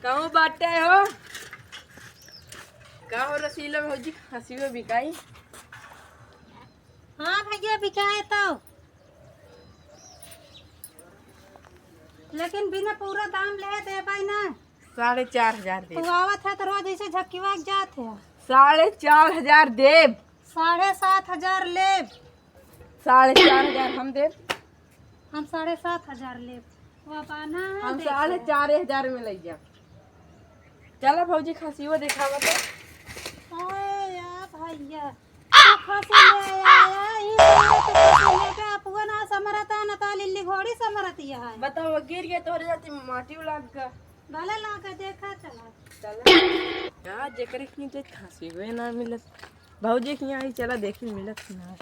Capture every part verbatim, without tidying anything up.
कहूँ बाटे हो? का हो रसीला भौजी, खसियो बिकाई? हाँ भैया, बिकाए तो, लेकिन बिना पूरा दाम ले देबै ना। साढ़े चार हजार दे। तू आवत है तो रोज ऐसे झकिवा के जात है। साढ़े चार हजार देब। साढ़े सात हजार लेब। साढ़े चार हजार हम देब। हम साढ़े सात हजार लेब। वो पाना है, हम देखो। साढ़े चार हजार में ले जाब। चला भौजी, खसियो देखावा तो। ओए या भैया, तू खसी ले आया, ई तो खसी लेके अपुआ ना समरता, ना ता लिल्ली घोड़ी समरती है। बताओ, गिर गए तोहरे जाती माटी उलाग का। भले लाके देखा, चला। चला। यार, जेकरे की जे खसियो ना मिलत, भौजी के यहाँ ही चला देखी मिलत ना।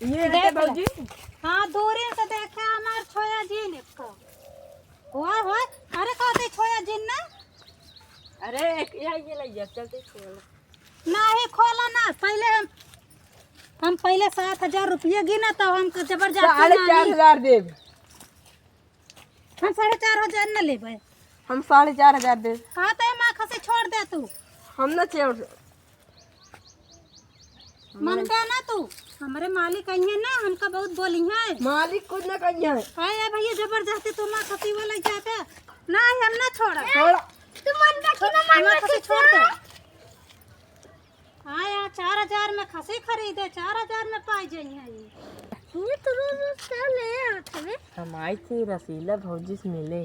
ये देख रहते ले। भौजी। हाँ, दूरी से देखे हमार छोया जी ने को। होय, होय। अरे, कहते छोया जी ना? अरे, एक, ये, ये ले जा, चलते खोला। नाही, खोला ना। पहले हम, हम पहले सात हजार रुपया गिना, तब हमको जबरदस्ती साढ़े चार नाही। हजार देब। हम साढ़े चार हजार न लेबै। हम साढ़े चार हजार देब। कहा तो माँ खसी छोड़ दे तू। हम न छोड़। मनबे ना तू, हमरे मालिक अइहे ना, हमका बहुत बोलिहे। मालिक कुछ ना कहिए। हाय, ए भैया, जबरदस्ती तू माँ खसी वो ले जाते। नाही, हम ना छोड़ा। छोड़ा। तू मनबे कि ना मनबे, माँ खसी छोड़ दे। हाँ यार, चार हजार में खसी खरीदे, चार हजार में पाई जाइए ये। ये तो रोज रोज क्या ले आते हैं? हम आई थी रसीला भौजी से मिले।